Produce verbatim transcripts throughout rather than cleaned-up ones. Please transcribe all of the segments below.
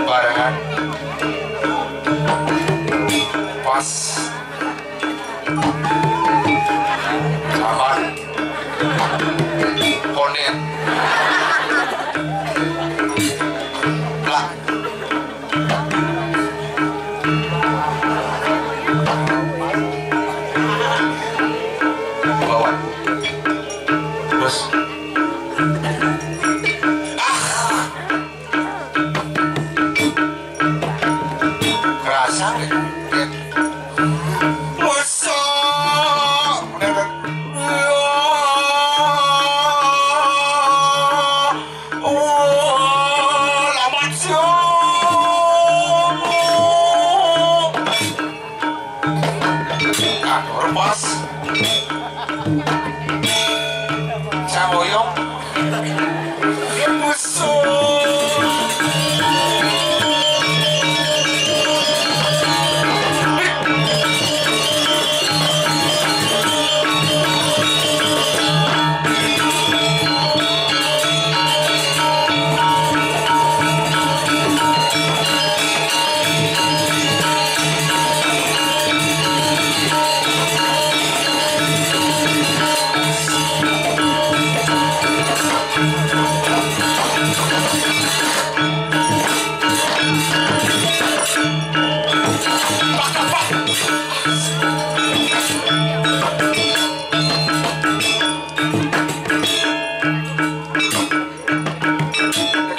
Barengan. Pas. Aman. Konen. Plak. Bawah. Terus. Ah. Kerasa, ya. Masuk. Oh, lambat, siung. Aduh, lepas. Saya boyong. Busuk.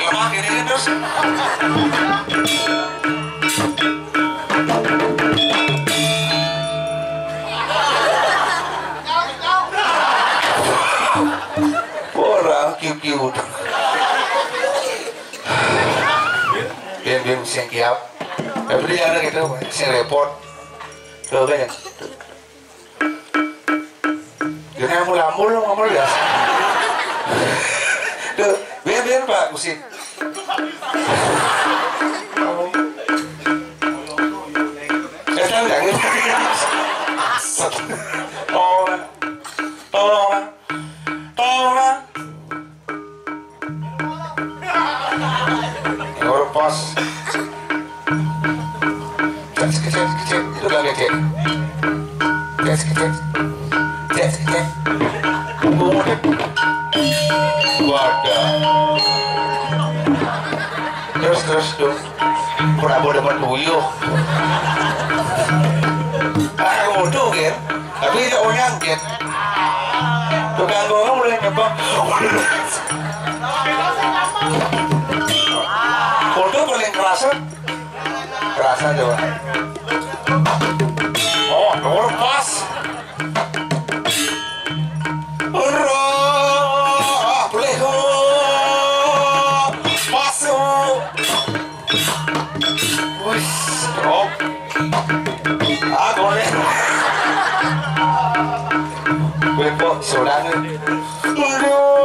Lemah ini terus. Orang kiu-kiu. Diam-diam sing kiau. Tapi dia ada gitu, sing repot. Tuh kan. Dia ngambul-ngambul, ngambul ya. Tuh, biar-biar Pak Kusin. Eh, tahu nggak? Set. Oh, oh, oh. Ngurpos. Cek, cek, cek, cek. Itu gak ngecek. Cek, cek, cek. Cek, cek, cek. Wadah. Terus, terus, terus. Prabu demen uyuh. Ah, bodoh, kan? Tapi dia orang nyangkit. Tukang gong mulai nyebak. Bodoh paling kerasa. Kerasa coba. Oh, nomor pas. Roh, boleh. Masuk. Wis, drop. Ah, boleh. Gue kok seorang. Aduh.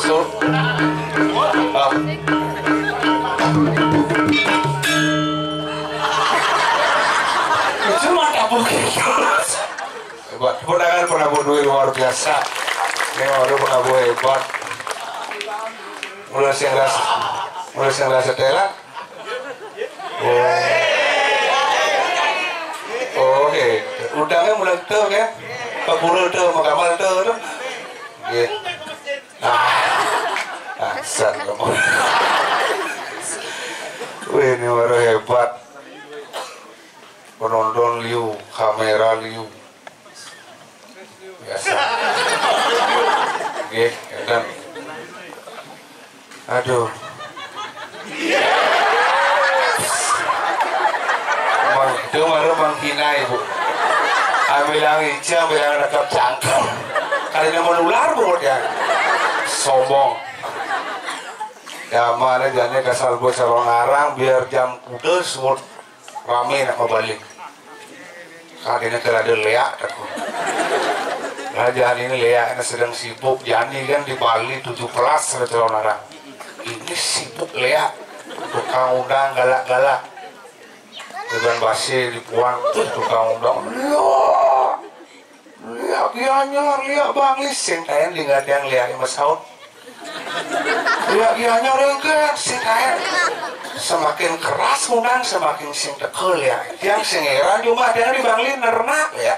So, ah. Itu mah dapur kita. Hebat. Tepuk tangan Prabu Dwi luar biasa. Ini waduh Prabu hebat. Mulai sing ras, mulai sing ras setelan. Oh. Oh, oke. Udangnya mulai tuh ya. Pepuluh tuh, mau kamar tuh, tuh. Iya. Ah. Asal kamu. Wih, ini orang hebat. Penonton liu, kamera liu. Biasa. Nggih, ngeten. Aduh. Mang, itu baru mangkinai, Bu. Ambil yang hijau, ambil yang rekap cangkem. Kali ini mau nular, Bu, ya. Sombong. Ya, mana jane kesal gue sama ngarang, biar jam kuda semut rame nak mau balik. Kali ini kalau ada leak, aku. Nah, jani ini Léa ini sedang sibuk. Jani kan di Bali tujuh belas ada calon orang. Ini sibuk Léa. Tukang undang galak-galak. Dengan basi dipuang tuh tukang undang. Léa, Léa Gianyar, Léa Bangli, sing kaen di gadang Léa Mas Saud. Léa Gianyar engké sing kaen. Semakin keras undang, semakin sing tekel ya. Yang sing heran cuma ada di Bangli nernak ya.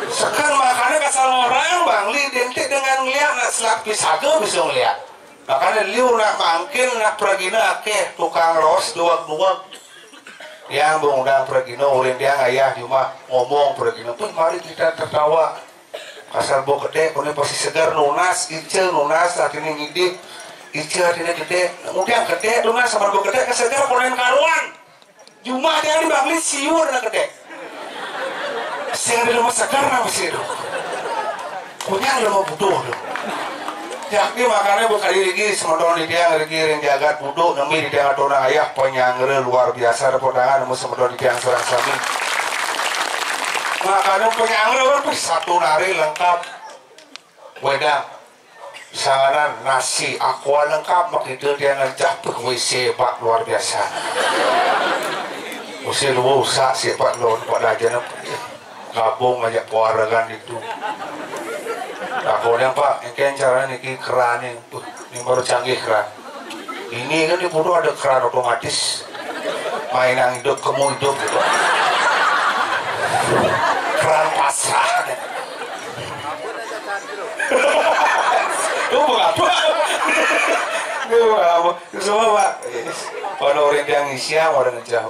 Sekarang makanya kasal orang Bangli identik dengan ngeliat nak selat pisaga bisa ngeliat. Makanya liu nak mangkin nak peragina akeh tukang los duwag-duwag. Yang mengundang peragina, ulin dia ayah cuma ngomong peragina. Pun mari kita tertawa. Kasal bo kedek, kone pasti segar nunas, ice nunas, artinya ngidip. Ice artinya gede. Kemudian gede nunas sama bo kedek, kesegar konen karuan. Jumah dia di Bangli siur nak gede. Sing di rumah segar nama sih itu. Kunyang lu mau butuh tuh. Jadi makanya bukan diri gini sementara di dia lagi yang jagat butuh nemi di dia atau ayah penyangre luar biasa ada podangan nemu sementara di dia serang sami. Makanya penyangre kan satu nari lengkap. Wedang, sanganan, nasi, aqua lengkap, makita dia ngejah peh W C hebat luar biasa. Usia dua usak si hebat lawan Pak Dajan gabung aja keluarga itu. Aku yang Pak, engken caranya niki keran ni, uh, ini baru canggih keran. Ini kan di Putu ada keran otomatis. Mainan hidup, kamu hidup gitu. Keran pasrah. Lu mengapa? Lu mengapa? Semua Pak. Pada orang yang ngisi, orang ngejam.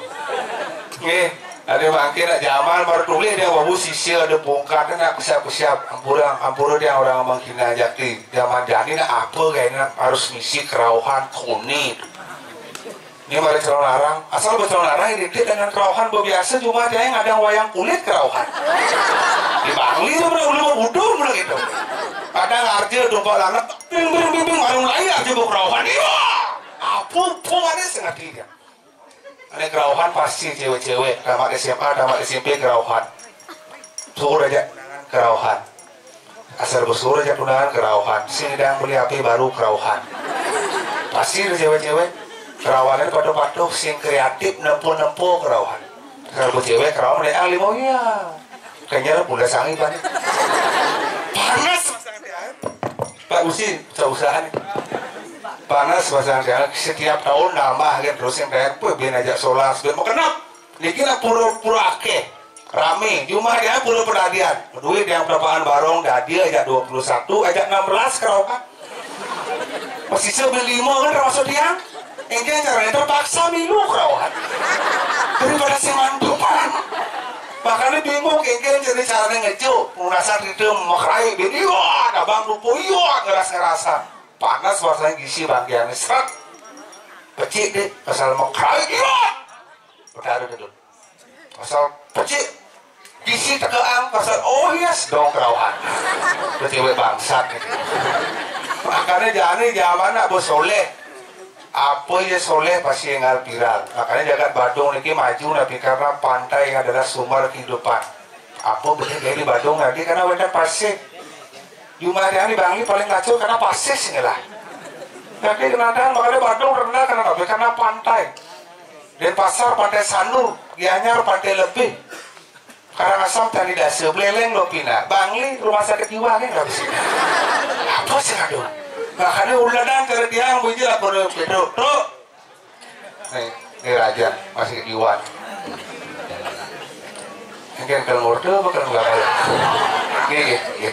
Nih, ada makin nak zaman baru tulis dia baru sisi ada pungkat nak siap-siap ampura ampura dia orang menghina jati zaman jani nak apa kayak nak harus ngisi kerauhan kuning. Ini mari calon larang, asal bercalon larang identik dengan kerauhan biasa cuma dia yang ada wayang kulit kerauhan. Di Bangli itu pernah udah udah pernah gitu. Kadang arja domba lanak bing bing bing bing warung layar juga kerauhan. Iya, apa pun ada sengaja dia. Ada kerauhan pasti cewek-cewek tamat S M A, tamat S M P kerauhan. Suruh aja kerauhan. Asal bersuruh aja tunangan kerauhan. Sing dang beli H P baru kerauhan. Pasti ada cewek-cewek kerauhan itu patuh-patuh sing kreatif nempo-nempo kerauhan. Asal bercewek kerauhan mulai ah lima iya. Kayaknya lah pula sangi panik. Panas. Pak Usi, usaha-usaha nih. Panas pasang dia setiap tahun nambah kan terus yang kayak pun biar aja solar biar mau kenap. Niki lah pura-pura akeh rame jumlah dia pura perhatian duit yang berapaan barong dadi aja dua puluh satu aja enam belas kerauhan masih beli lima kan termasuk dia engke caranya terpaksa milu kerauhan daripada si mantupan makanya bingung engke jadi caranya ngejuk pelunasan itu makrai bini wah abang lupa iya ngeras-ngerasan panas rasanya gisi bangkiannya serat pecik deh pasal makrai iya Perkara dulu. Pasal pecik isi tekeang pasal oh yes dong kerauhan. Kecewe bangsat gitu. Makanya jani zaman nak bersoleh. Apa ya soleh pasti ngal viral. Makanya jagat Badung niki maju nabi karena pantai adalah sumber kehidupan. Apa boleh jadi Badung lagi karena wenda pasir. Jumlah yang di Bangli paling kacau karena pasir sih lah. Tapi kenapa makanya Badung rendah karena apa? Karena pantai. Denpasar Pantai Sanur, Gianyar Pantai Lebih, Karangasem Candi Dasa, Buleleng Lopina, Bangli Rumah Sakit Jiwa kan nggak bisa. Apa sih aduh? Makanya ulanan cara dia yang bunyi lah kono Pedro, tuh. Nih, nih raja masih Iwan. Mungkin kalau murda apa kalau nggak mau? Nih, nih, nih.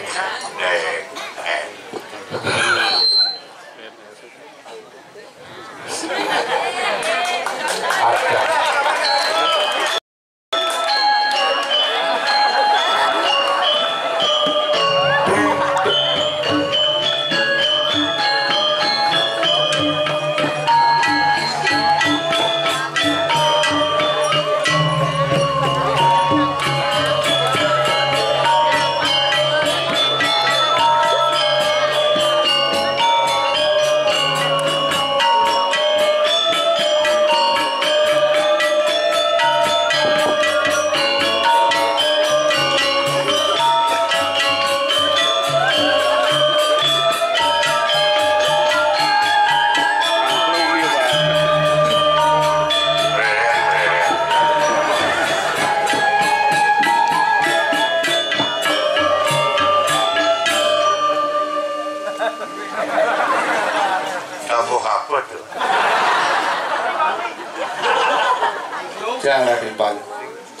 Jang lah timpal.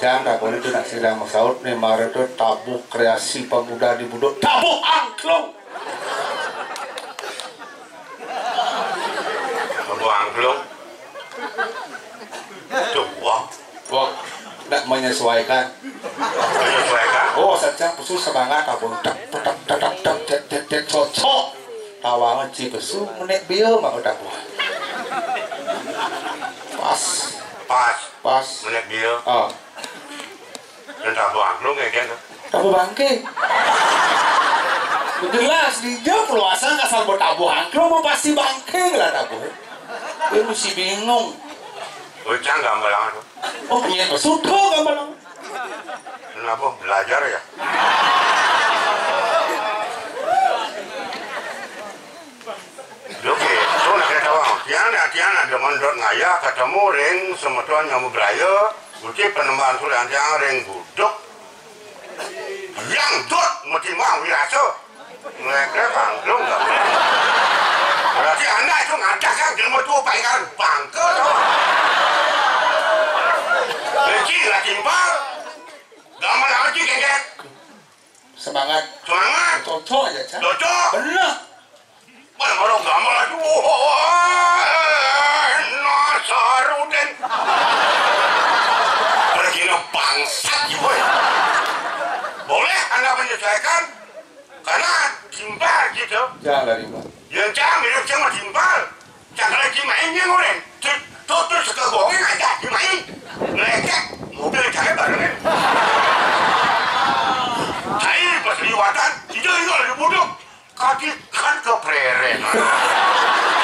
Jang tak boleh tu nak sedang masaut ni mara tu tabuh kreasi pemuda di Buduk. Tabuh angklung. Tabuh angklung. Coba. Wah, nak menyesuaikan. Menyesuaikan. Oh, saja pesu semangat tabuh. Tak tak tak tak tak tak tak tak cocok. Tawang ci pesu menek bio mau tabuh. Pas. Pas. Pas. Menek bio. Ah. Dan tabuh angklung ya kan? Tabuh bangke. Jelas dia perluasan asal buat tabuh angklung mau pasti bangke lah tabuh. Dia mesti bingung. Ucang gambalang tu. Oh, punya pesuto gambalang. Kenapa belajar ya? Oke, so nak kata orang, tiang nak tiang nak demen dot ngaya ketemu ring semeton yang beraya, uci penemban sulian tiang ring Buduk. Yang dot mesti mau wirasa. Mereka bangkrut dah. Berarti anak itu ngadah kan jelma tua paingan bangka tu. Lagi lah timpal. Gambar lagi kengkeng. Semangat. Semangat. Cocok aja, Cak. Cocok. Benar. Mana orang gambar tu? Wah, Nasarudin. Pergi bangsat juga. Boleh anda menyesuaikan? Karena timpal gitu. Jangan lah timpal. Yang jangan mirip sama timpal. Jangan lagi main yang orang. Tuh, tuh, tuh, suka bohong aja, dimain. Ngelecek, mobil saya barengan. Saya pas liwatan, tidak, tidak, di Buduk. Kaki kan kepreren.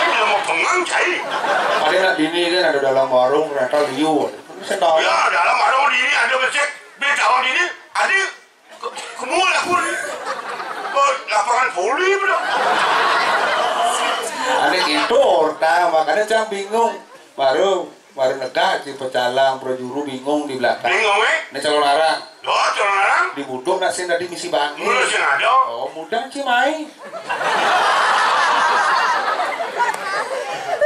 Ini mau pengang, saya. Ada nak bini kan ada dalam warung, ternyata liur. Saya tahu. Ya, dalam warung di ini ada becek. Beda di ini, ada ke-, kemul aku ni. Ke lapangan voli pula. Ada gitu, orta, makanya cang bingung. Baru, baru negak si pecalang, prajuru bingung di belakang. Bingung, eh? Ini calon arang. Oh, calon arang? Di Buduk nak sing tadi misi bangke. Mula sing ada. Oh, mudah si mai.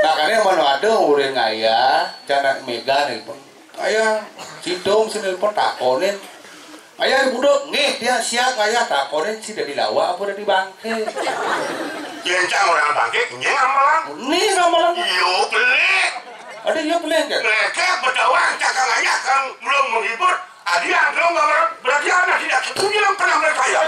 Makanya mana ada orang ngaya, cang nak mega ni pun. Ayah, cidong sini pun takonin. Ayah di Buduk, nggih, dia siap, ayah takonin si dari lawa apa dari bangke. Yang cang orang bangke, nyeng amalan. Ini amalan. Iyo, pelik. Ada iya pelik kan? Mereka bertawang cakang ayah kan belum menghibur. Adi yang belum berarti anak tidak setuju yang pernah berkaya.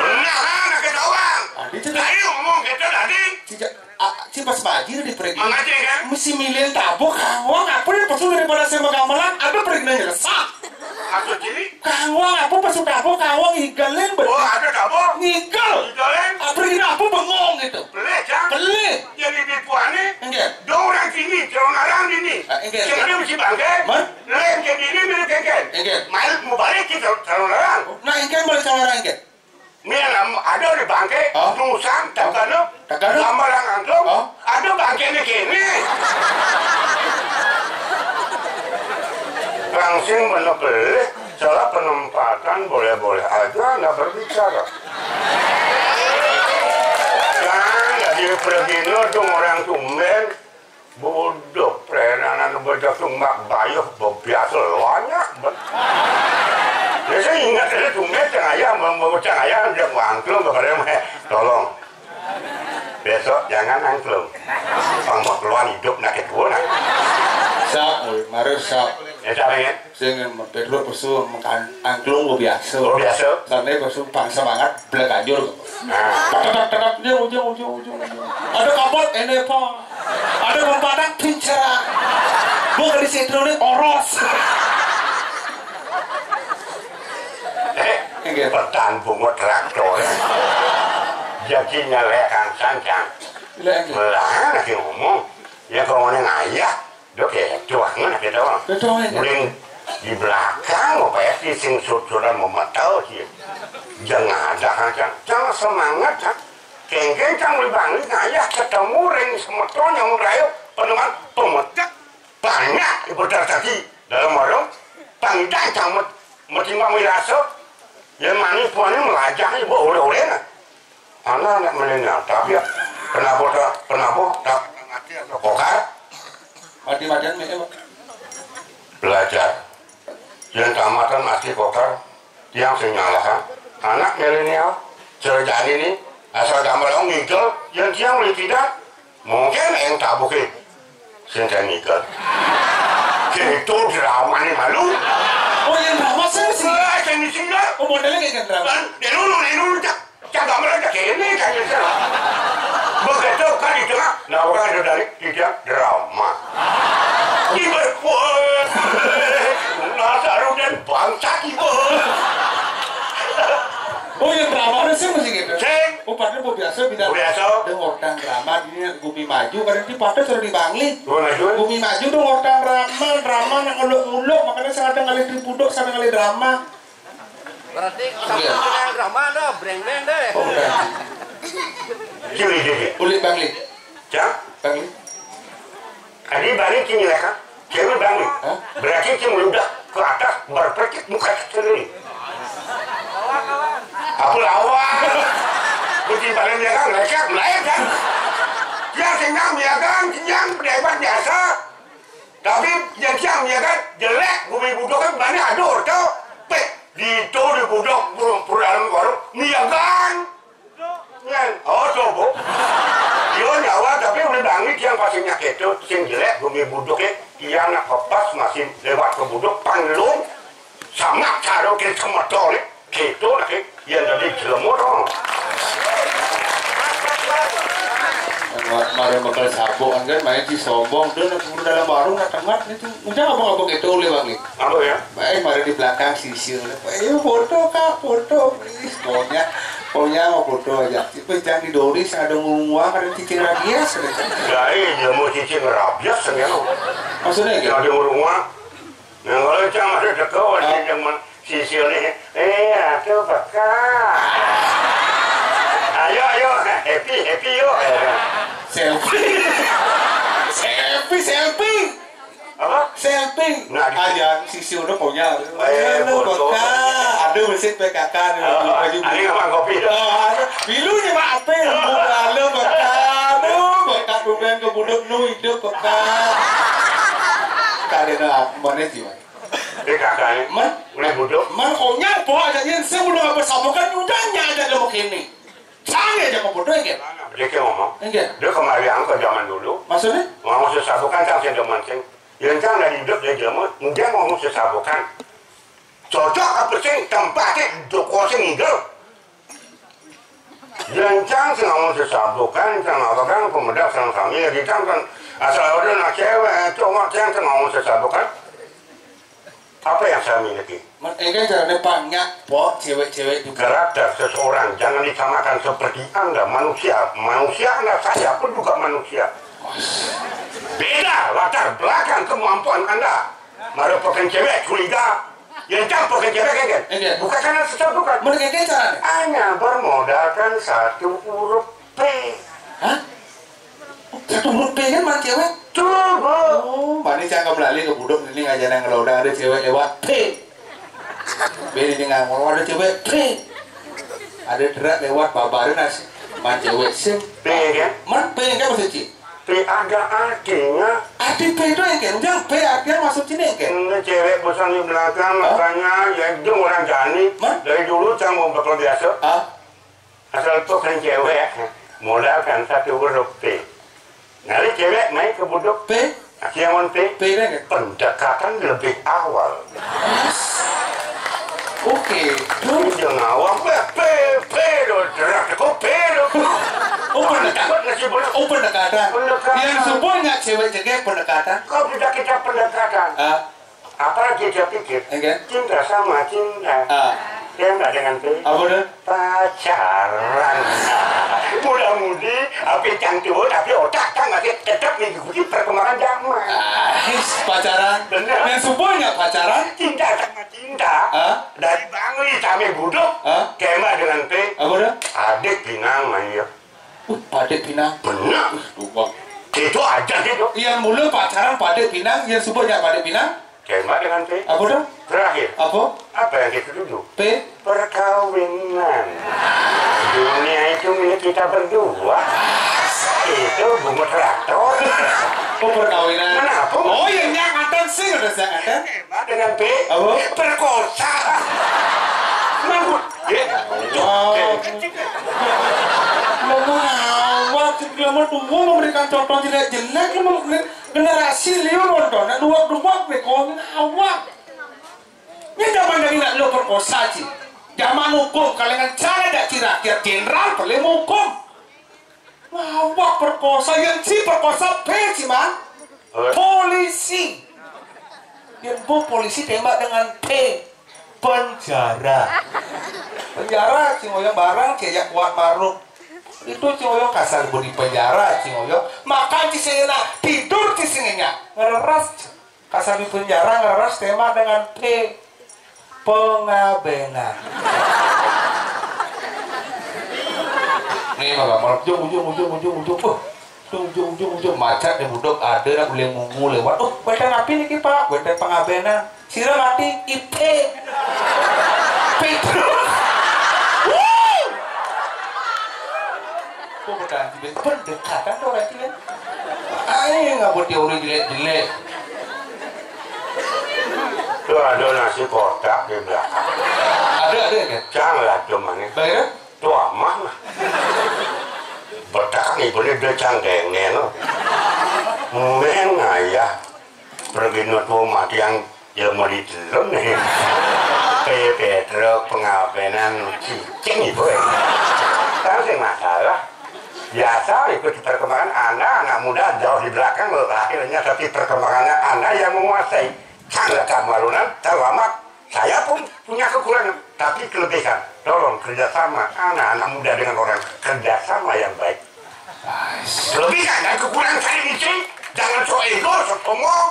Benar anak kita orang. Adi tidak. Ayo ngomong kita tadi. Tidak. Ah, si pas bajir di pergi. Mengaji kan? Mesti milih tabuh kawang apa yang pesu daripada saya gamelan ada pergi nanya resah. Maksud cili? Kawang apa pesu tabuh kawang igalin betul. Oh, ada tabuh? Ngigal. Igalin? Apa ini apa bengong gitu? Pelih, cang. Pelih. Jadi di puan ni, enggak. Dua orang sini, dua orang di ni. Ah, enggak. Yang ada mesti bangke. Mana? Lain ke diri, milik kengken. Enggak. Main mau balik kita, dua orang. Nah, enggak boleh dua orang enggak. Ni yang ada di bangke, oh. Tusan, tagano, tagano. Gambar yang angklung, oh. Ada bangke ni kini. Langsung benar beli, salah penempatan boleh-boleh aja anda berbicara. Kan, jadi pergi dong orang tumben. Bodoh, prenanan bocah tumbak bayuh bebiasa banyak bet. Ya, saya ingat ada tumben cang ayah, mau cang ayah dia angklung kepada meh. Tolong. Besok jangan angklung. Pang mau keluar hidup nak kedua nak. Sak, mari sak. Ya, sak, ya. Sing Pedro pesu makan angklung biasa. Oh, biasa. Sana pesu pang semangat belakajur. Nah. Tetek, tetek, dia ujung, ujung, ujung, ujung. Ada kapot, ini apa? Ada pempadan, pincara. Bukan di situ ni, oros. Eh, enggak. Petang bungut traktor. Jadi nyelekan sancang. Enggak, enggak. Melarang lagi ngomong. Ya, kalau ngomongnya ngayah. Dok ya, tuangan kita orang. Betul, ya. Uling di belakang, apa ya, si sing susuran memetel, si. Jangan ada, kan, cang. Cang semangat, cang. Kengkeng, cang, beli bangli, ngayah ketemu ring semeton yang merayu, peneman, pemetek, banyak, ibu tadi dalam warung, pangidang, cang, met-, metimbang wirasa, ya, manis, puannya melajah, ibu oleh-oleh, nah. Anak, anak milenial, tapi ya, Kenapa tak, kenapa tak ngerti atau kokar? Mati-matian, mi, eh, belajar. Yang tamatan masih kokar, yang saya nyalakan. Anak milenial, cerjaan ini, asal gambar orang ngigel, yang tiang boleh tidak, mungkin yang tak bukit. Sing saya ngigel. Gitu drama ini malu. Oh, yang drama saya sih. Lah, yang di sini lah. Oh, modelnya kayak drama. Kan, dia dulu, dia dulu, cak. Cak gambar aja kene, cak gitu. Begitu kan di tengah, nah, orang ada dari tidak drama. Ibu, wah, Nasaruddin bangsa ibu. Oh, yang drama ada sih masih gitu. Sing. Oh, padahal mau biasa, bilang. Biasa. Dong orang drama, ini gumi maju, kadang di Padang sudah di Bangli. Gumi maju. Gumi maju dong orang drama, drama yang nguluk-nguluk, makanya saya ada ngalih di budok, saya ada ngalih drama. Berarti sama dengan drama dah, breng-breng deh. Oh, udah. Cili, cili. Ulit Bangli. Cak? Bangli. Adi Bangli cili, ya, kan? Cili Bangli. Hah? Berarti cili udah ke atas, berpecik muka sendiri. Apa lawan? Kucing paling ya, kan? Lecet, melahir, kan? Dia kenyang, ya, kan? Kenyang, hebat biasa. Tapi yang siang, ya, kan? Jelek, gumi budok kan, mana ada orang tahu. Peh, di itu di budok, burung pura dalam warung, niagaan. Kan? Oh, coba. Dia nyawa, tapi udah bangit yang pastinya gitu, sing jelek, gumi budok ya. Dia nak kepas, masih lewat ke budok, panglung, sama cara kita sama tol, ya. Gitu, lagi. Yang tadi jelema, dong. Mari bakal sabuk, kan, main si sombong, dia nak dalam warung, nak tengah, itu. Udah apa-apa gitu, oleh bangit. Apa ya? Baik, mari di belakang sisir. Eh, foto, Kak, foto, please. Pokoknya, pokoknya mau foto aja. Tapi jangan di Doris, ada ngomong, ada cicing rabies, ada. Ya, iya, dia mau cicing rabies, kan, ya. Maksudnya gitu? Ada ngomong. Nah, kalau cang ada teko, ada yang sisir nih. Eh, atuh, peka. Ayo, ayo, happy, happy, yuk. Selfie. Selfie, selfie. Apa? Selfie. Nah, di- aja sisi udah punya. Eh, halo, foto. Beka. Ada mesin P K K di baju. Ada apa, kopi? Oh, ada. Pilu nih, Mak, apa? Halo, beka. Aduh, beka, bukan ke budok nu hidup, beka. Tadi ada mana sih, Mak? P K K nih. Man, udah budok. Man, konyang, po aja, yang saya udah apa sabukan, udah aja ada mau kene. Sange aja mau bodoh, enggak? Dia kayak ngomong. Enggak. Dia kemari angkot zaman dulu. Maksudnya? Ngomong sesabukan, sang saya demen, sing. Yang sang dari hidup dia jelema, dia ngomong sesabukan. Cocok apa sih tempatnya doko sing ngigel? Yang sang sing ngomong sesabukan, sang apa kan, pemuda, sang kami, ya, kita kan asal ada nak cewek, cowok, sang sing ngomong sesabukan. Apa yang saya miliki? Enggak, caranya banyak, po, cewek-cewek juga. Karakter seseorang jangan disamakan seperti Anda, manusia. Manusia Anda, saya pun juga manusia. Beda latar belakang kemampuan Anda. Mari pakai cewek, curiga. Yang cang pakai cewek, kan? Enggak. Bukan karena sesuatu, kan? Mereka caranya. Hanya bermodalkan satu huruf P. Hah? Satu huruf P kan, man cewek? Coba. Oh, mana cang kembali ke budok ini, ngajana kalau udah ada cewek lewat P. Bini ini nggak mau ada cewek P. Ada derak lewat babarin nasi. Man cewek sim. P kan? Man P kan maksud Ci? P ada artinya. Arti P itu yang kan? Udah P artinya maksud sini yang kan? Ini cewek bosan di belakang, makanya ya itu orang jani. Man? Dari dulu cang mau bakal biasa. Ah? Asal tuh kan cewek, modal kan satu huruf P. Nari cewek main ke budok. P? Aki yang P? P deh. Pendekatan lebih awal. Oke. Lu jangan awam, P, P, P, lo, derak, kok P, lo. Oh, pendekatan. Buat nasi bola. Oh, pendekatan. Pendekatan. Yang sebutnya cewek cengkeh pendekatan. Kau tidak kita pendekatan. Ah. Apalagi dia pikir, cinta sama cinta. Ah. Dia nggak dengan P. Apa tuh? Pacaran. Muda-mudi, tapi cantik, tapi otak kan masih tetap mengikuti perkembangan zaman. Ah, pacaran. Bener. Yang sepupunya pacaran. Cinta sama cinta. Ah? Dari Bangli sampai budok. Ah? Kema dengan P. Apa tuh? Adik pinang, mah, iya. Uh, padik pinang. Bener. Uh, tuh, Bang. Itu aja gitu. Yang mula pacaran padik pinang, yang sepupunya padik pinang. Tembak dengan P. Apa tuh? Terakhir. Apa? Apa yang kita tuju? P. Perkawinan. Dunia itu milik kita berdua. Itu bunga traktor. Oh, perkawinan. Kenapa? Oh, ya, nyak ngaten sih, udah saya ngaten. Dengan P. Apa? Perkosa. Nganggut. Ya. Oh. Ngomong awak, sih, dia mah tunggu memberikan contoh jelek-jelek, lu mau generasi liur nonton, dua-dua nih, kau awak. Ini zaman dari nak lo perkosa, sih. Zaman hukum, kalangan cara dak cirak, tiap jenderal boleh hukum. Ngawak perkosa, yang si perkosa P, sih, man. Polisi. Yang bu polisi tembak dengan P. Penjara. Penjara, sing oyong barang, kayak kuat maruk. Itu sing oyong kasar budi penjara, sing oyong. Makan, sing enak, tidur, sing enak. Ngereras. Kasar di penjara, ngereras, tembak dengan P. Pengabenan. Nih, malah, malah, ujung, ujung, ujung, ujung, ujung. Wah, tuh, ujung, ujung, ujung. Macet nih, budok, ada, nak, boleh munggu lewat. Oh, kuetan api nih, Pak. Kuetan pengabenan. Sira mati, I P. Petrus. Wuh. Kok bertahan, pendekatan tuh, orang, kan? Ayo, nggak buat teori jelek-jelek. Tuh ada nasi kotak di belakang. Ada, ada, kan? Janganlah, cuman, ya. Baik, ya? Tuh aman lah. Bertahan ibu ini dia cang dengel. Men ayah. Pergi nutu mati yang ilmu di telun nih. P P truk pengabenan cicing ibu ya. Kan sih masalah. Biasa ikut perkembangan Anda, anak muda jauh di belakang lahirnya, tapi perkembangannya Anda yang menguasai. Sangat kamalunan, terlambat. Saya pun punya kekurangan, tapi kelebihan. Tolong kerjasama anak-anak muda dengan orang, kerjasama yang baik. Nice. Kelebihan dan kekurangan saya ini, Cing. Jangan sok ego, sok sombong.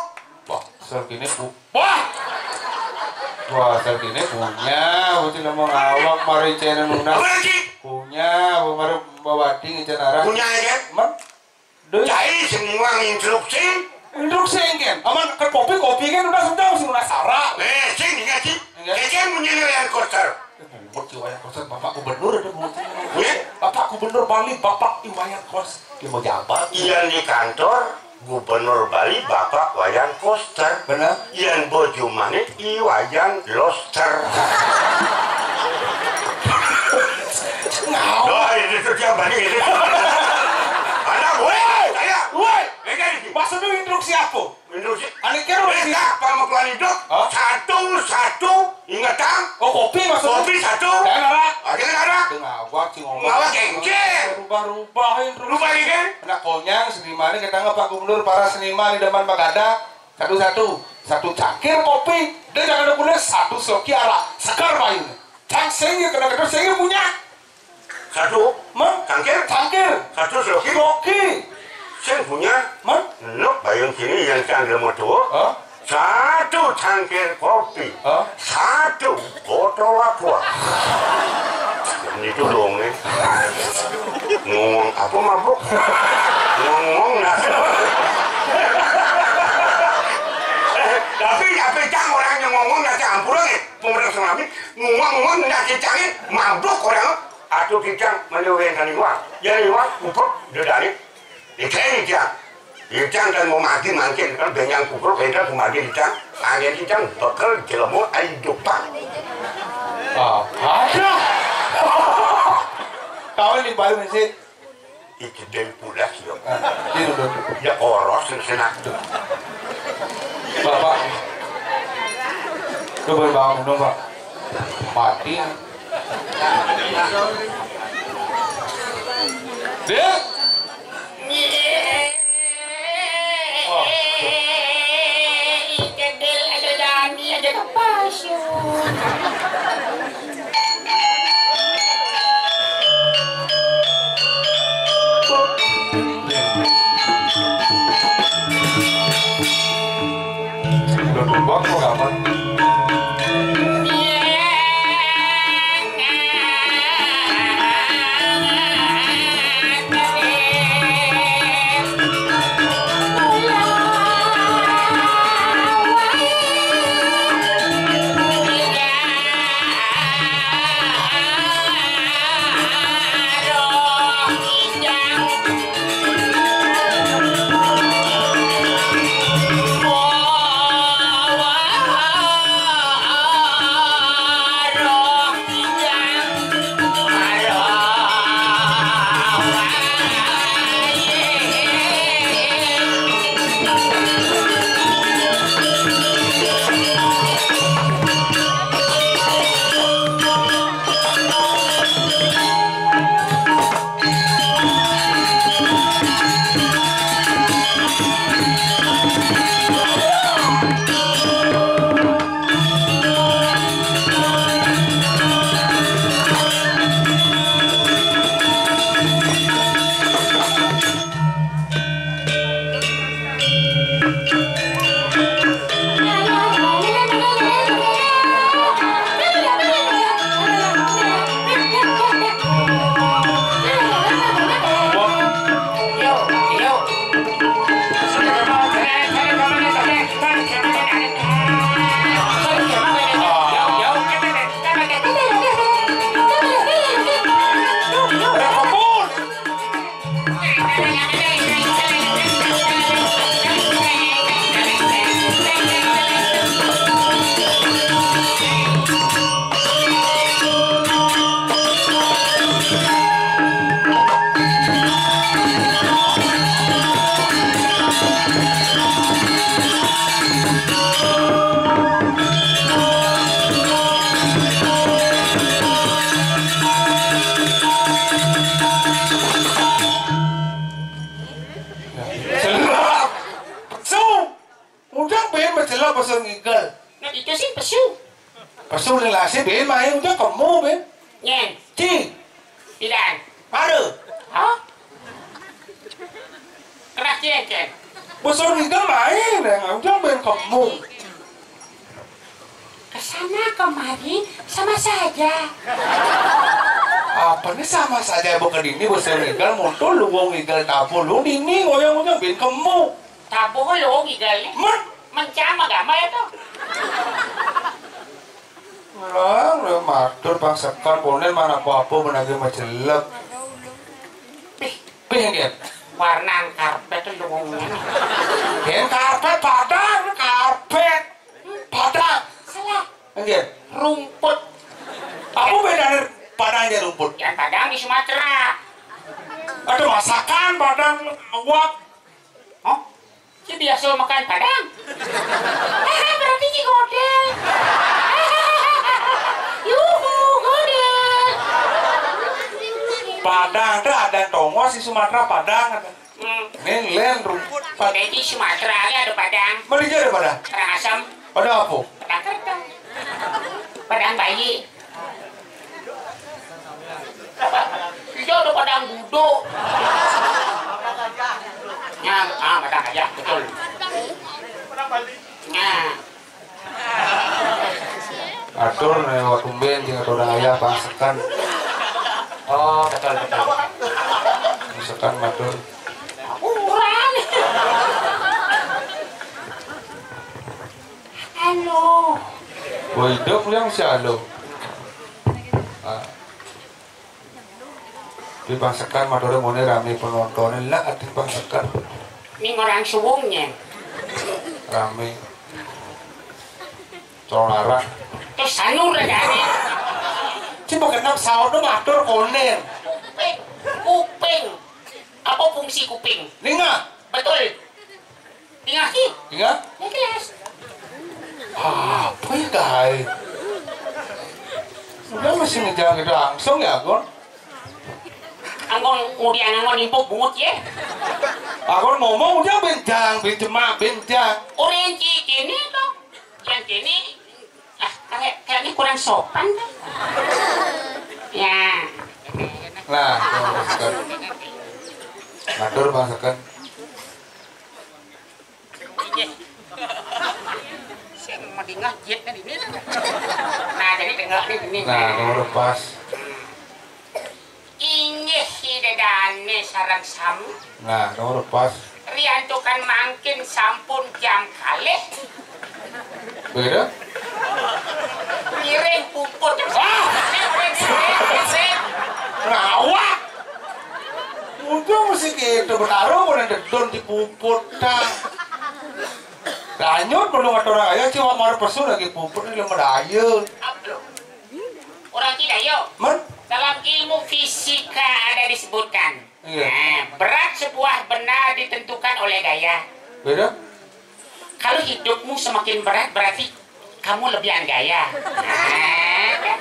Wah, sergine bu-, wah, wah, sergine punya, berarti nama ngawak mari cene nunas. Apa lagi? Punya, mari bawa ding cene arah. Punya, ya, kan? Man? Duh. Cai sing nguang instruksi. Instruksi, kan? Aman ke kopi, kopi, kan, udah sentau sing udah sara. Eh, sing, ingat, sing. Ingat. Kecil punya nilai yang kotor. Ribut si Wayan Koster, Bapak Gubernur ada mau. Iya. Bapak Gubernur Bali, Bapak Iwayan Koster. Dia mau jabat. Iya, di kantor Gubernur Bali, Bapak Wayan Koster. Benar. Yang bojo maneh, Iwayan Loster. Ngawur. Doa ini tuh tiap hari ini. Anak gue, saya. Woi. Ini kan ini. Maksudnya instruksi apa? Instruksi. Ane kira wis. Enggak, Pak, mau keluar hidup. Hah? Satu, satu, ingetan. Oh, kopi maksudnya? Kopi satu. Jangan, Pak. Ah, jangan, Pak. Dengar, gua sih ngomong. Ngawak, gengkir. Rubah-rubahin terus. Rubah, gengkir. Anak konyang, seniman kita nggak, Pak Gubernur, para seniman di depan Pak Gada. Satu-satu. Satu cangkir kopi. Dia jangan ada gula, satu sloki arak. Segar, Pak Yun. Cang sing, kena-kena sing punya. Satu. Mah? Cangkir? Cangkir. Satu sloki. Sloki. Sing punya. Mah? Nok bayun sini yang cangkir motor. Hah? Satu cangkir kopi. Hah? Satu botol aqua. Itu dong nih. Ngomong apa mabuk? Ngomong nasi. Eh, tapi apa cang orangnya ngomong nasi ampura nih? Pemerintah tsunami ngomong-ngomong nasi cangin mabuk orang. Atuh kijang maliwéntan iwak. Yén iwak kupluk dedane. Dikene kijang. Kijang kan mau mati mangkin, kan benyang kupluk, kan mau mati kijang. Angin kijang bekel jelema ai dupa. Ah, ada. Kau ini baru sih. Iki den pulas yo. Ah, ini udah. Ya oros sing senak. Bapak. Coba bangun dong, Pak. Mati. Dek. Oh. Kedel ada dani, ada kepasut. Udah berubah kok kapan? Tuh lelasi, Ben, main udah kemu, Ben. Nyen. Ci. Pidan. Ada. Hah? Keras cengkeh. Besar kita main, yang udah main kemu. Kesana kemari sama saja. Apa nih sama saja, bukan ini besar ngigal muncul lu wong ngigal tabu lu dini ngoyang-ngoyang bin kemu. Tabu lu ngigal nih. Mer. Mencam agama ya tuh. Lah, lu matur pangsekan ponen mana apa-apa menagi macelep. Pih, pih, Gen. Warna karpet tuh dukungnya. Gen, karpet padang, karpet padang. Salah. Gen. Rumput. Apa bedanya padang aja rumput? Yang padang di Sumatera. Ada masakan padang, awak. Hah? Ci biasa makan padang. Berarti ci godel. Yuhu, godel. Padang ada, ada tongos di Sumatera padang ada. Hmm. Nen len rumput padang. Jadi Sumatera aja ada padang. Mana ada padang? Padang asam. Padang apa? Padang kerteng. Padang bayi. Iya, ada padang duduk. Nah, ah, padang aja, betul. Nah. Atur nih, waktu ben jeung atur ayah pangsekan. Oh, betul, betul. Pangsekan matur. Kurang. Halo. Boy, hidup yang si halo. Ah. Di pangsekan matur mone rame penontonnya lah, ati pangsekan. Ini orang suwungnya. Rame. Corong arah. Terus anu udah jadi. Coba kenapa saut tuh matur konen. Kuping. Kuping. Apa fungsi kuping? Ninga. Betul. Tinggal sih. Tinggal? Ya jelas. Apa ya, Kai? Udah masih ngejar gitu langsung ya, Gon? Anggon kemudian anggon impuk bungut ya. Anggon ngomong udah benjang, benjemak, benjang. Orang ci-, kini tuh. Yang kini, ah, kayak, kayaknya kurang sopan tuh. Ya. Nah, itu maksudkan. Matur maksudkan. Inggih. Sing madingah jitnya di sini. Nah, jadi tengok nih ini. Nah, nomor pas. Inggih, Ida Dane sareng sami. Nah, nomor pas. Riantukan mangkin sampun jam kalih. Beda? Ngiring puput. Ah! Ngiring, ngiring, ngiring. Ngawak. Untung mesti gitu, bertaruh mau nanti don di puput, dah. Lanjut, belum ada orang aja, cuma mau pesu lagi puput ini belum ada aja. Orang tidak, yuk. Men? Dalam ilmu fisika ada disebutkan. Iya. Nah, berat sebuah benda ditentukan oleh gaya. Beda? Kalau hidupmu semakin berat, berarti kamu lebihan gaya. Nah, kan?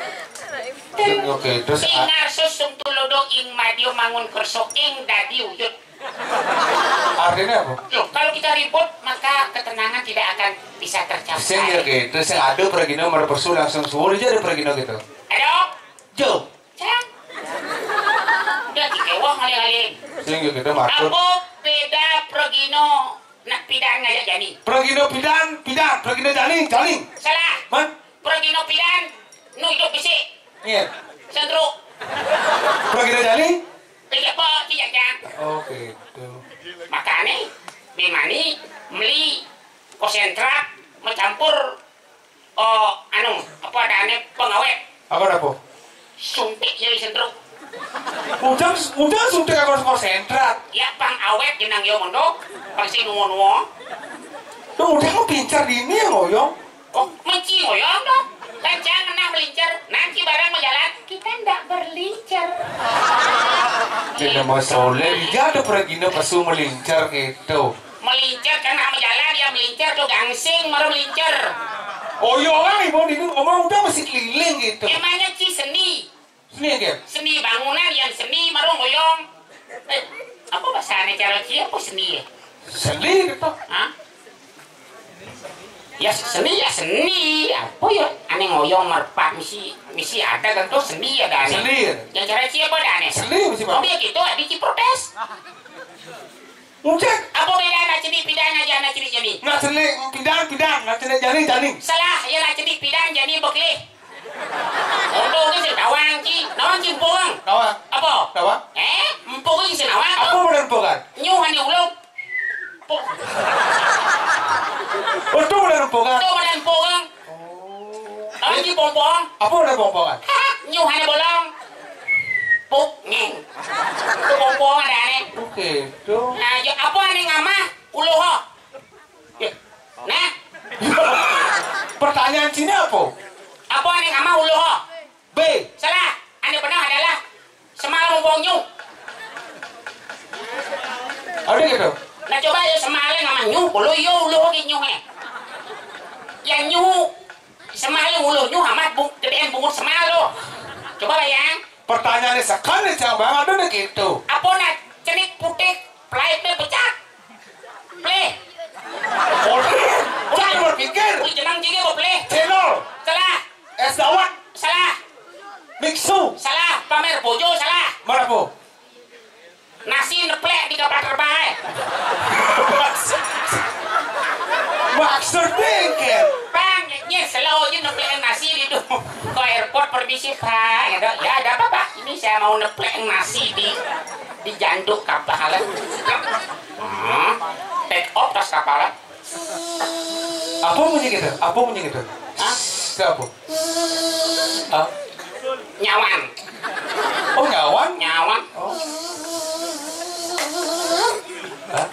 Oke, terus a- Ingarsus sum tulodo ing madya mangun kerso ing dadi uyut. Artinya apa? Loh, kalau kita ribut, maka ketenangan tidak akan bisa tercapai. Sing ya gitu, sing ada pergino merpesu langsung suwur aja ada pergino gitu. Ayo. Jo. Cang. Udah dikewah ngalih-ngalih. Sing ya gitu, maksud. Apa beda pergino nak pidan ngajak jani? Pergino pidan, pidan, pergino jani, jani. Salah. Man? Pergino pidan, nu hidup bisi. Iya. Sentru. Pergino jani? Tidak apa, tidak, Cang. Oh, gitu. Makanya, bemani, meli, konsentrat, mencampur, oh, anu, apa adanya pengawet. Apa, apa? Suntik ya sentru. Ujang, ujang suntik apa konsentrat? Ya, pang awet jenang yo mondok, pang sing nuwo-nuwo. Tuh, ujang mau pincar di ini ya, ngoyong. Oh, menci ngoyong dong. Kan jangan pernah melincer. Nanti barang mau jalan, kita ndak berlincer. Tidak mau soleh, dia ada pergi pesu melincer gitu. Melincer kena sama jalan, ya melincer tuh gangsing, baru melincer. Oh iya, orang ibu ini ngomong udah masih keliling gitu. Emangnya ci seni? Seni, Gem? Seni bangunan yang seni, baru ngoyong. Eh, apa bahasanya cara ci, apa seni ya? Seni gitu. Hah? Ya seni, ya seni. Apa ya? Ané ngoyong merpat misi, misi ada kan tuh seni ada ané. Seni ya? Ya cara siapa ada ané? Seni mesti, Pak. Oh, ya gitu, ada ci protes. Mungkin. Apa beda anak cenik pidan aja anak cenik jani? Nak cenik pidan, pidan, nak cenik jani, jani. Salah, ya nak cenik pidan jani bekelih. Empu gé sing nawang ci, nawang ci empu. Nawang. Apa? Nawang. Eh, empu gé sing nawang. Apa bener empu kan? Nyuh ané ulung. Empu. Untung bener empu kan? Untung bener empu kan? Oh. Nawang ci pompong. Apa bener pompong kan? Nyuh ané bolong. Puk ngeng. Itu pompong ada ané. Oke, tuh. Nah, ya apa ané ngamah uluh. Ya. Nah. Pertanyaan sini apa? Apa ané ngamah uluh? B. Salah. Ané benar adalah semal mumpung nyuh. Ada gitu. Nah, coba ya semal ngamah nyuh, uluh yo uluh gé nyuh eh. Ya nyuh semal uluh nyuh amat bung, gedéan bungut semal lo. Coba bayang. Pertanyaannya sekali cang bang ada gitu. Apa nak cenik putik flightnya pecah? Pleh. Oke, jangan berpikir. Wih, jenang jige apa pleh? Cendol. Salah. Es dawet. Salah. Biksu. Salah. Pamer bojo salah. Mana po? Nasi neplek di kapal terbang. Maksudnya kan? Bang, nyesel aja neplek nasi di itu. Ke airport permisi pak. Ya, ada apa pak? Ini saya mau neplek nasi di di janduk kapal. Hmm. Take off tas kapal. Apa bunyi gitu? Apa bunyi gitu? Hah? Itu apa? Hah? Nyawan. Oh, nyawan? Nyawan. Oh. Hah?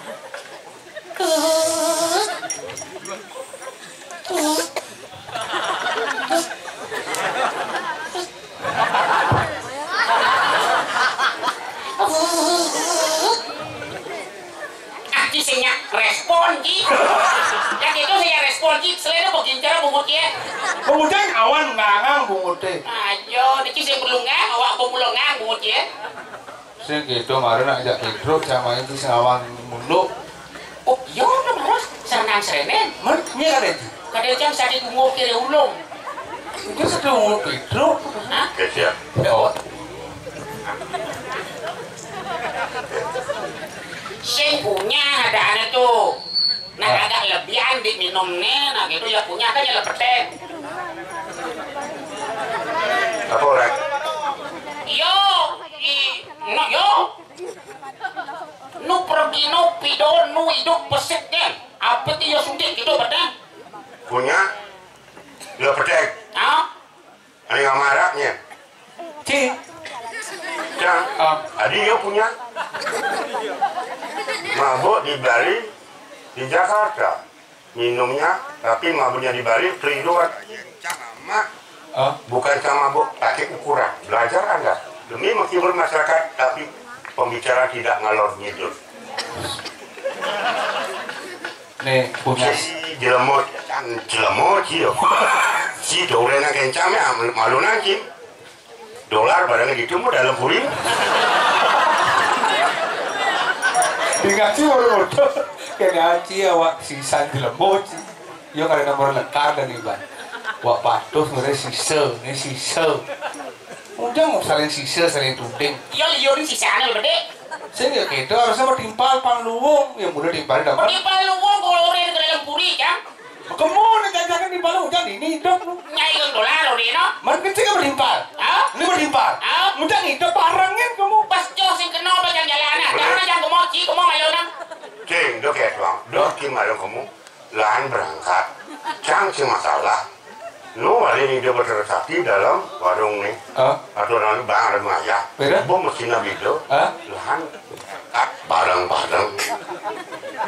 Ah, ci sing nyak respon, ci. Ya gitu sing nyak respon, ci. Selain apa, gincar apa bungut, ya? Kemudian awan ngangang bungut, teh. Ayo, ini ci sing belum ngang, awak belum ngang bungut, ya. Sing gitu, mari nak jak hidup sama itu sing awan mulu. Oh, iya, udah marah. Serenang serenen. Men, ini kan itu. Kadang jam sadi bungut kiri ulung. Itu satu bungut hidup. Hah? Oke, siap. Oh. Sing punya ada ané tuh. Nah, ah, agak lebihan di minum nih, nah gitu ya punya kan ya lepetek. Apa orang? Yo, i, no, yo. Nu pergi nu pido nu hidup pesik kan. Apa ti yo suntik gitu betul? Punya. Lepetek. Ah? Ada yang maraknya. Ci. Cang, ah, adi yo punya. Mabuk di Bali, di Jakarta. Minumnya, tapi mabuknya di Bali, keliruan. Cang amat. Ah? Bukan cang mabuk, pakai ukuran. Belajar Anda. Demi menghibur masyarakat, tapi pembicaraan tidak ngalor ngidul. Nih, punya. Si jelemo, cang jelemo, ci yo. Si dolar nang kencang ya, malu nang, ci. Dolar barang gitu mau dalam puri. Ingat sih, baru udah. Kena ci awak sisan jelemo, ci. Yo, kada nomor lekar dan iban. Wak patuh ngere sisa, ini sisa. Ujang saling sisa, saling tuding. Iya, liur ini sisanya lebih gede. Sing ya gitu, harusnya bertimpal pang luwung. Ya, mudah timpal dapat. Bertimpal luwung, kalau orang ke dalam puri, kan? Kamu nih jangan timpal ujang ini hidup lu. Nyai yang dolar, orang, no? Mari kecil kan bertimpal. Hah? Ini bertimpal. Hah? Ujang hidup barengin kamu. Pas jos yang kena apa jangan jalan, nah. Jangan jangan kamu, ci, kamu malu, nah. Cing, dok ya, Bang. Dok, ci malu kamu. Lahan berangkat. Cang sing masalah. Nu wali nih dia bertransaksi dalam warung nih. Hah? Aturan lu bang ada maya. Beda? Bo mesin nabi do. Hah? Lahan berangkat bareng-bareng.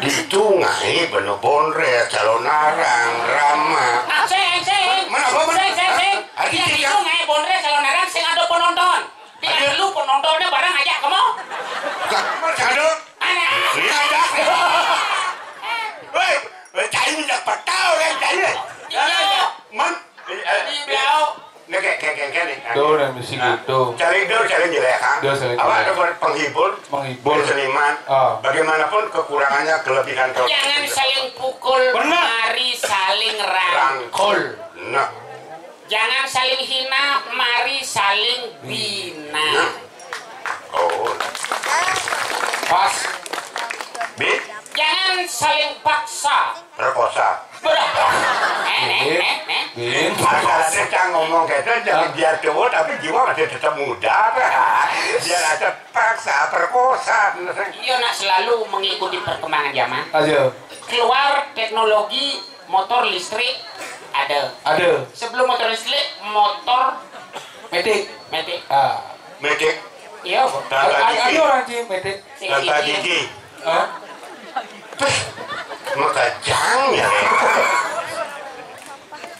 Di sungai bener bondre calon narang drama. Ah, sing, sing. Mana apa, mana? Sing, sing, sing. Ada di sungai bondre calon narang sing ada penonton. Tidak perlu penontonnya bareng aja kamu. Bukan, ada. Anak. Ini ada. Woi. Eh, cai minyak petau kan, cai. Iya. Man, eh, eh, di blau. Nih, kayak, kayak, kayak, kayak nih. Tuh, udah, Miss. Nah, gitu. Saling dol, saling jelek, ha? Dol, saling jelek. Apa ada penghibur, menghibur, seniman. Ah. Bagaimanapun kekurangannya, kelebihan kalau jangan saling pukul, benar, mari saling rangkul. Rangkul. Nah. Jangan saling hina, mari saling bina. Nah. Oh. Pas. Bi? Jangan saling paksa. Perkosa. Berapa? Eh, eh, eh, eh. Bin. Asal aja cang ngomong gitu, jangan biar cowok tapi jiwa masih tetap muda. Biar aja paksa, perkosa. Iya, nak selalu mengikuti perkembangan zaman. Aja. Keluar teknologi motor listrik ada. Ada. Sebelum motor listrik, motor metik. Metik. Ah. Metik. Iya, apa? Tanpa gigi. Ada orang sih metik. Tanpa gigi. Hah? Peh, maka jang ya.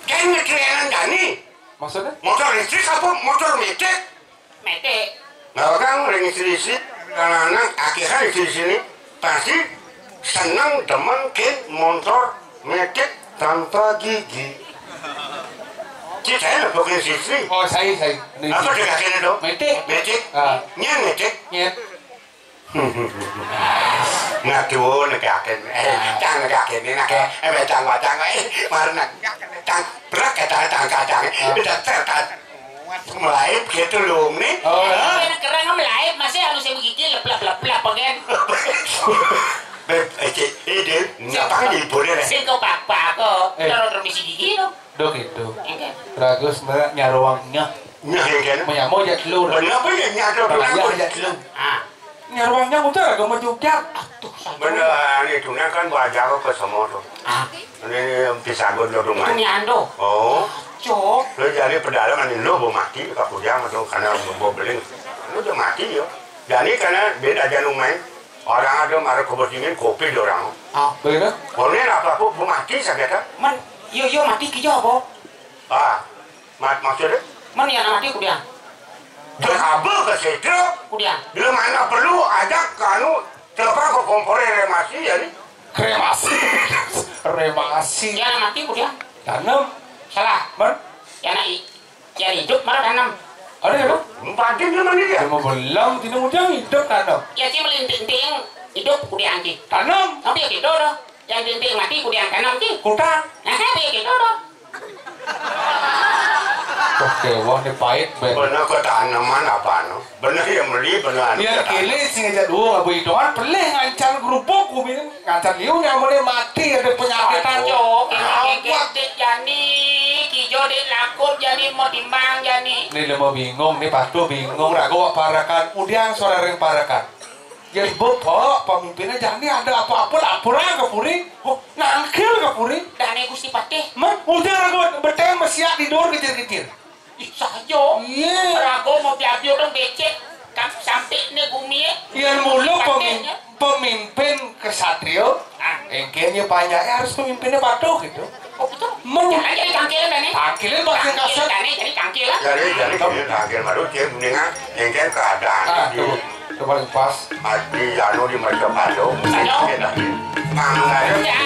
Kan ngetrenan Dani. Maksudnya? Motor listrik apa motor metik? Metik. Nah, orang ring istri-istri, anak-anak, akhirnya istri sini pasti senang demen ke motor metik tanpa gigi. Cik saya bukan istri. Oh, saya, saya. Apa dengan kene to? Metik. Metik. Ah. Nyen metik. Nyen. Ngaduh, nek yakin. Eh, cang nek yakin, nek eh, eh, cang wacang, eh, marna. Cang, brak, eh, cang, cang, cang, cang. Udah ter, ter. Melaib gitu loh, nih. Oh. Nek kerang melaib, masih anu sing gigi leplap-leplap, pengen. Beb, eh, cik, eh, Din, nyapa di boleh, nih? Sing kok pak-pak kok. Eh. Terus terus misi gigi, no. Dok itu. Enggak. Ragus, mbak, nyaruangnya. Nah, ya kan? Menyamo aja dulu. Bener apa ya, nyatu dulu? Aja dulu. Ah. Nyaruangnya udah agak menjujak. Aduh, satu. Bener, itu nah kan belajar ke semua tuh. Ah. Ini bisa gue dulu rumah. Itu nyando. Oh. Cok. Lo jadi pedalaman ini lo mau mati, tak kujang atau karena mau beling. Lo udah mati ya. Jadi karena beda aja lu main. Orang ada marah kebos dingin, kopi di orang. Ah, begitu? Boleh apa aku mau mati saya kata. Man, yo, yo mati ke apa? Ah, mat maksudnya? Man, ya mati kudiang. Dia kabel ke situ. Kudiang. Bila mana perlu ajak ke anu, telepon ke kompor remasi ya nih. Kremasi. Remasi. Ya mati kudiang. Tanam. Salah. Man? Ya nak i-, ya hidup marah tanam. Ada ya, Bang? Mati dia mandi dia. Cuma belang, tidak mudah hidup tanam. Ya si melinting-ting hidup kudiang ki. Tanam. Tapi ya gitu dah. Yang linting mati kudiang tanam ki. Kutang. Nah, tapi ya gitu dah. Oke, wah, ini pahit, Ben. Bener ke tanaman apa, no? Bener ya, meli, bener. Ya, kele sing aja dua, abu hitungan, pelih ngancan kerupuk, kumin, ngancan liu, nyamune mati, ada penyakit. Aduh, tanjo, kele, kele, jani, kijo, dek, lakup, jani, mau timbang, jani. Ini lemo bingung, ini patuh bingung, ragu wak parakan, udiang suara ring parakan. Jadi bepok, pemimpinnya jani ada apa-apa, laporan ke puri, oh, nangkil ke puri. Dane Gusti Patih. Mah, udah ragu beteng mesiak tidur kecil-kecil. Ih, saja. Iya. Rago mau diambil orang becek. Kam-, sampai ni gumi, eh. Yang mula pemim-, pemimpin kesatria, ah, engkenya banyak, eh, harus pemimpinnya patuh gitu. Oh, betul. Men- Jangan jadi tangkilan dah ni. Tangkilan makin kasar. Dah ni, jadi tangkil lah. Jadi, jadi, tangkil baru dia mendingan engken keadaan. Ah, di tuh. Itu paling pas. Di lalu di Majapahit. Saja. Mangga. Ya,